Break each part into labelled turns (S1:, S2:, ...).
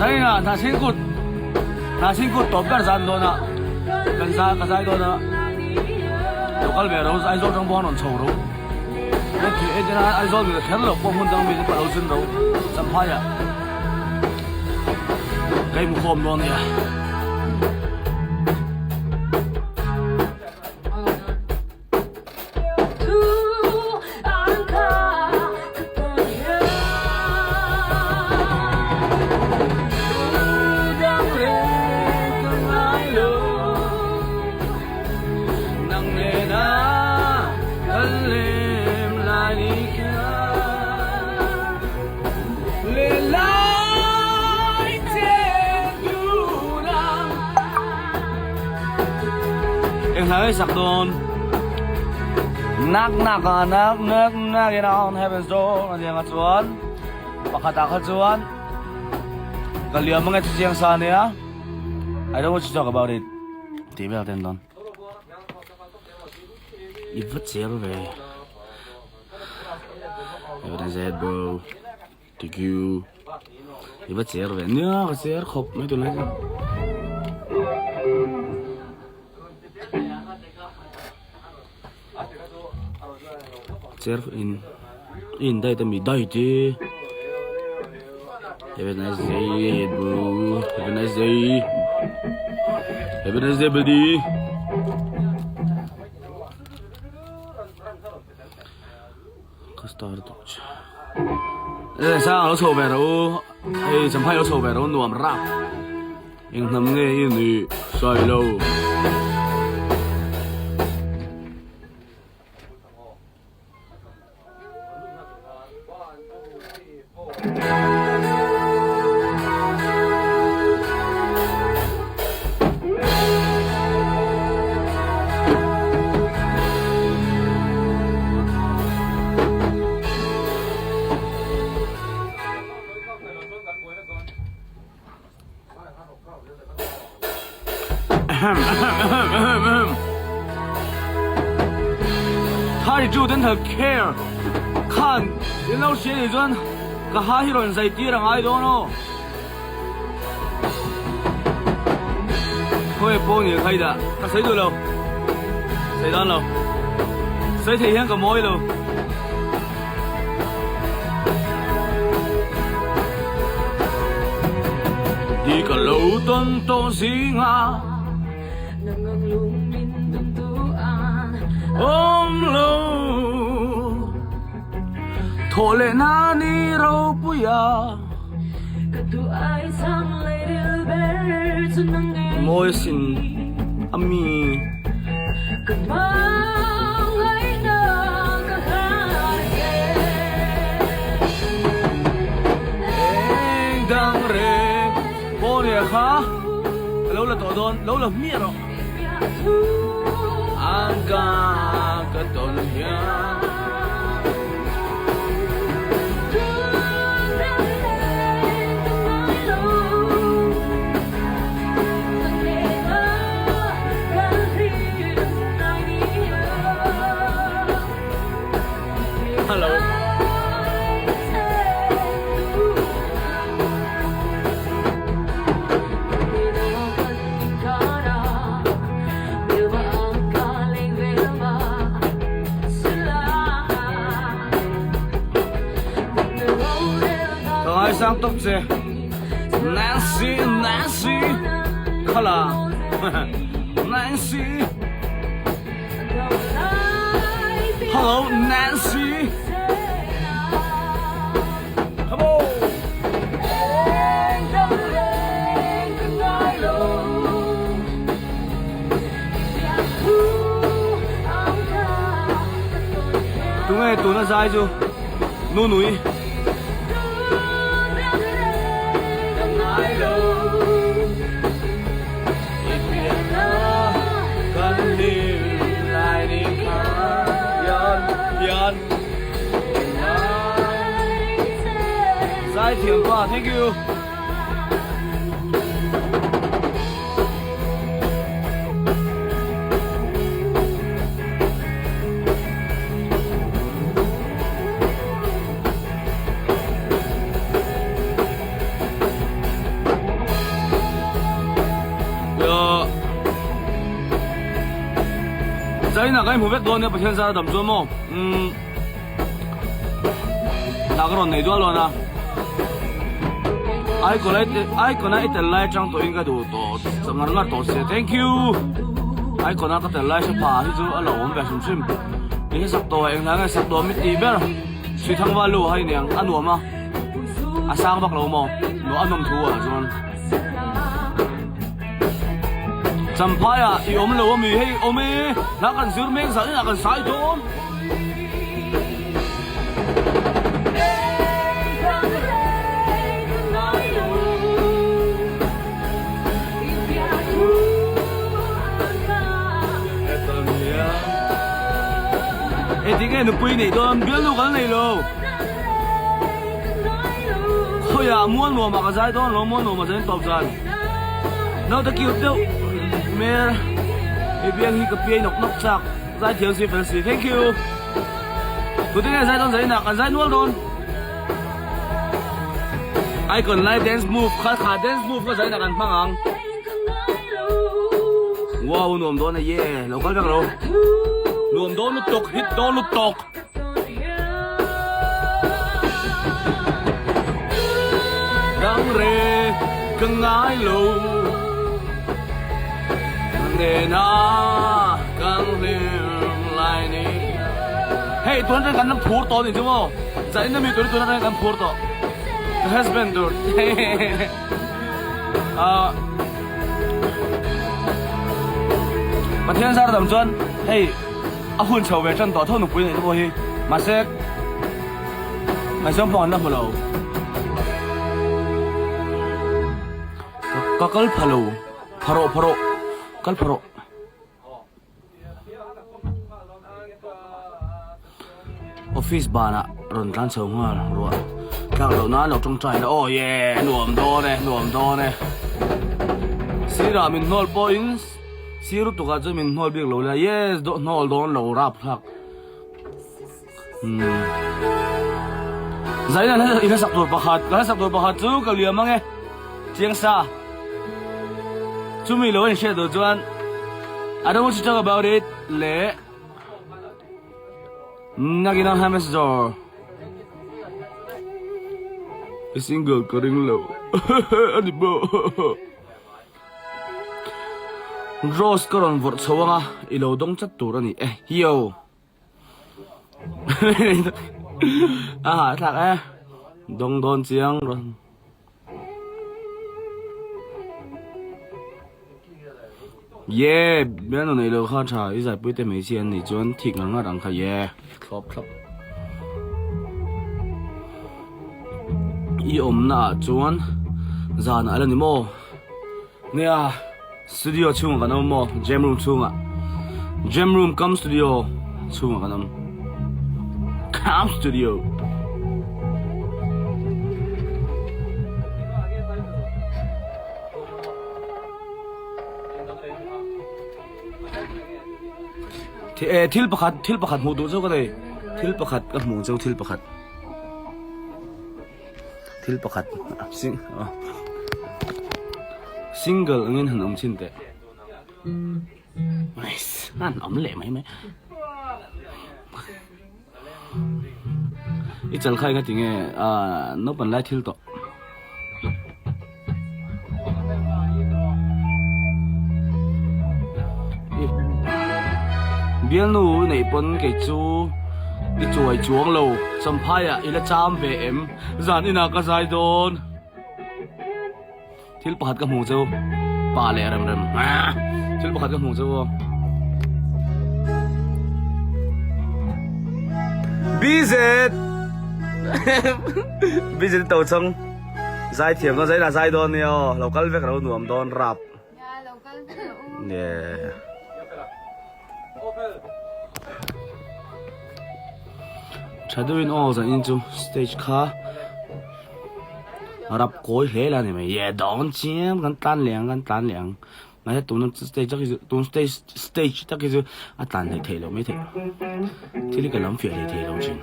S1: Zaina Hnahsin kut Hnahsin kut tawp ber zan dawn a kan zai ka zai dawn a lo kal ve ro Aizawl tang pawh an rawn chho ro Aizawl mi kher lo pawh hmun dang mi te pawh lo zin ro Champhai ah ka inkhawm dawn nia. Eng hla nge sak dawn? Knock knock a knock knock knocking on heaven's door a nia chuan pakhat ah kha chuan ka liam ange chu chiang sa ania I don't want to talk about it tih vel ten dawn. I va cher ve. Have a nice day bro. Thank you. I va cher ve. Nia ka cher khawp mai tunlai chu. Cher in in dai te mi dai te. Have a nice day bro. Have a nice day. Have a nice day buddy. Ka star tuk che. Eh sang lo chho ve ro. Hei champhai lo chho ve ro nuam rap. Eng hnam nge i ni sai lo. 32 Dental Care khan in lo hria nih chuan ka ha hi rawn zai tir a ngai dawn aw. Khawi pawh ni khai dah ka sawi duh lo sawi dan lo sawi thei hian ka mawi lo. Di ka lo tawn tawh zinga awm lo thawh leh na ni ropuia mawi sin a mi. Eng dang reng pawh nia kha ka lo la tawh dawn lo la hmiah rawh ang ka ka tawn hian. Hello. Ka ngaisang tawp che. Nancy, Nancy. Khala. Nancy. Hello Nancy. Come on. Tunge tuna zai chu Nunui. Zaithiam pa thank you. Zainah kan inhmu vek dawn nia Pathian zara dam chuan maw umm hna ka rawn nei dual dawn a Icon a Icon a i tel lai atang tawhin ka duh tawh ngar ngar tawh sia thank you Icon a ka tel lai hre pha hi chu a lo awm ve hrim hrim i hre sak tawh eng hna nge sak dawn mi tih ber Sui Thangva lu a hai niang a nuam a a sang vak lo maw a nawm thu ah chuan. Champhai ah i awm lo ami hei awm e hna kan zir mek zah inah kan sai dawn. Engtin nge nupui neih dawn bialnu kan nei lo. Khawiah mualnuamah ka zai dawn lo mualnuamah zai in tawp zan. Naute cute deuh hmel hei biang hi ka piai nawk nawk chak zai thiam si fel si thank you tute nge zai dawn zai inah kan zai nual dawn icon lai dance move kha kha dance move kha zai inah kan hmang ang wow nuam dawn a ye lo kal vek lo nuam dawn lutuk hit dawn lutuk. Dang re ka ngai lo Nena kan hlim lai ni Hei tuan atang kan lam phur tawh ni chu maw Zain ami tur tuan atang kan phur tawh Ka husband tur Ah Pathian zar dam chuan hei A hun chho ve tan tawh tho nupui neih te pawh hi mahse ngaihzawng pawh an la hmu lo. Ka kal pha lo, pha rawh pha rawh, kal pha rawh. Office banah rawn tlan chho nghal ruah tlak loh nan lo tawngtai la aw ye nuam dawn e nuam dawn e sirah min hnawl pawhin Sir lutuk ah chuan min hnawl bik lo la yes dawh hnawl dawn lo rap thlak umm Zaina i hla sak tur pakhat ka hla sak tur pakhat chu ka liam ang e chiang sa chumi lo a inhriat duh chuan I don't want to talk about it leh Nakin ang Hamas dawr i single ka ring lo a ni maw. Rose ka rawn vawrh chho anga i lo dawng chat tur a ni e hio a hahthlak e dawng dawn chiang rawn ye bialnu nei lo kha tha i zaipui te hmeichhia an nih chuan thik ngar ngar ang kha ye thlawp thlawp i awmna ah chuan zan a la ni maw. Nia, studio chhungah kan awm maw? Jam room chhungah. Jam room cum studio chhungah kan awm. Cum studio. Eh, thil pakhat, thil pakhat hmuh duh chu ka nei. Thil pakhat ka hmuh chu thil pakhat. Thil pakhat single angin han awm chhin teh nice an awm leh mai mai i chal kha enga tinge naupang lai thil tawh. Bialnu neih pawn kei chu i chuai chuang lo Champhai ah i la cham ve em zan inah ka zai dawn thil pakhat ka hmu chu pa leh rem rem thil pakhat ka hmu chu BZ BZ to chang. Zai thiam dawn zaina zai dawn nia aw lo kal vek ro nuam dawn rap. Yeah. Tha deuhin aw zan in chu stage kha rap kawi hle la ni mai ye dawn chiam kan tlan leh ang kan tlan leh ang mahse tuna stage tak hi chu tun stage stage tak hi chu a tlan hleih theih loh mai theih thil hi ka lam fiah hlei thei lo thin.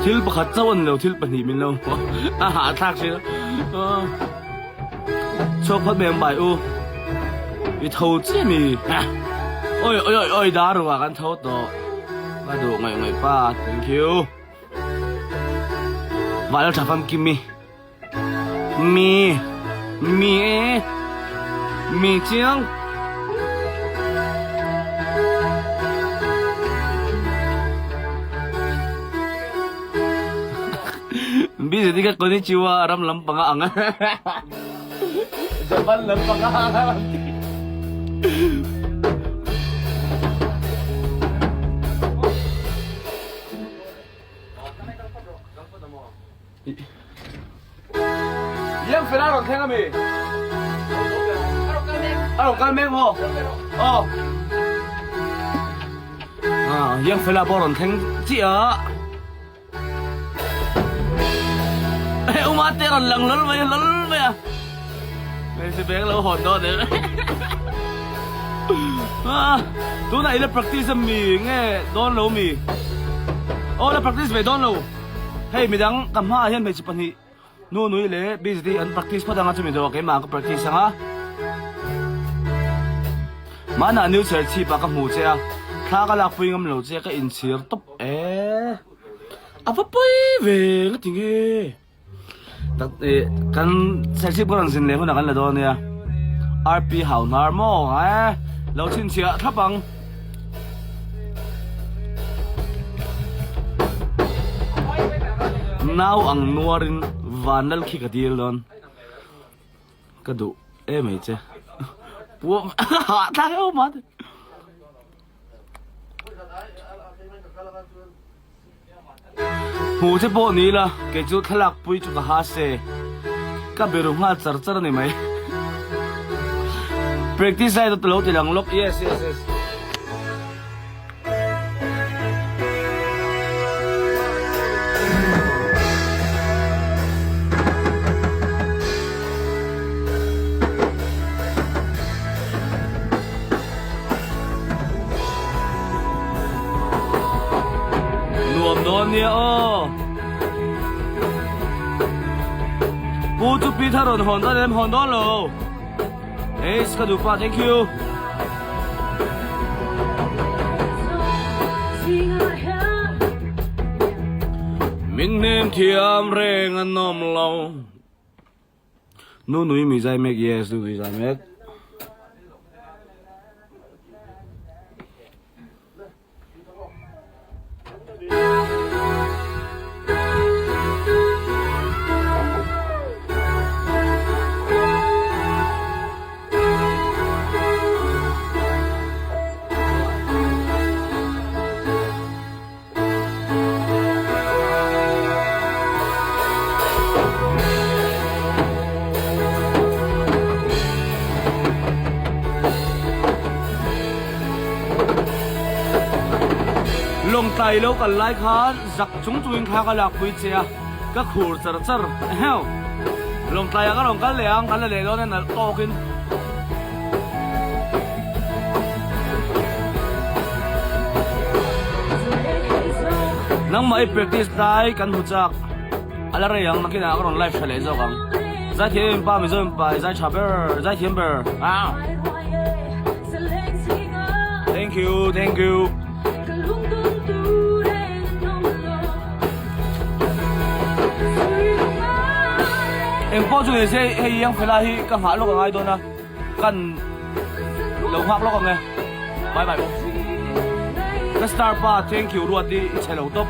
S1: Thil pakhat chauh a ni lo, thil pahnih min lo a hahthlak si. Chhuak phawt mai ang bai u. I tho chiah mi? Oi oi oi oi dar ruah kan tho tawh. Ka duh ngaih ngaih pa. Thank you. Val tha fam kim mi. Mi mi e mi chiang. Busy ka konnichiwa ram lampang a ang. Japan lampang a ang a ti. Yang fela rawn thleng ami? A rawn kal mek maw? Aw. Ah, yang fela pawh rawn thleng chiah a. Hei uma te rawn lang lawlh mai lawlh mai a. Hmeichhe beng lo hawn dawn em. Ah, tunah i la practice a mi nge dawn lo mi? Aw la practice ve dawn lo. Hei midang ka hmaah hian hmeichhe pahnih Nunui leh Busy an practice phawt anga chumi dawh keimah ka practice anga. Mahna new chher chhip ah ka hmu che a, thla ka lakpui ngam lo che ka inchhir tawp e. A va pawi ve nga ti nge. Tak e kan chher chhip ka rawn zin leh hunah kan la dawn nia. RP hau hnar maw e lo chhinchhiah thlap ang. Nau ang nuarin vanlal khi ka dil dawn. Ka duh em mai che. Puam hah thlak eo mah te. Hmu che pawh ni ila kei chu thlalak pui chu ka ha se. Ka be ru nghal char char a ni mai. Practice lai lo ti lang lawk. Yes yes yes. Nuam dawn nia aw. Pu chu pi thar rawn hawn dawn em hawn dawn lo. Ace ka duh pa thank you. Min hnem thiam reng an awm lo. Nu nui mi zai mek yes nu nui zai mek. Lawngtlai lo kal lai khan zak chung chungin thla ka lakpui che a, ka khur char char heuh. Lawngtlaiah ka rawn kal leh ang, kan la leh dawn e nalh tawkin. Nangmah i practice lai kan hmu chak a la rei ang nakinah ka rawn live tha leh zawk ang Zaithiam in pa Mizo in pa i zai tha ber zaithiam ber ah Thank you thank you Engpawh chu ni se hei Young fella hi ka nghah lawk a ngai dawn a. Kan lo nghak lawk ang e. Bye bye. Ka star pa thank you Ruati i chhe lo tawp.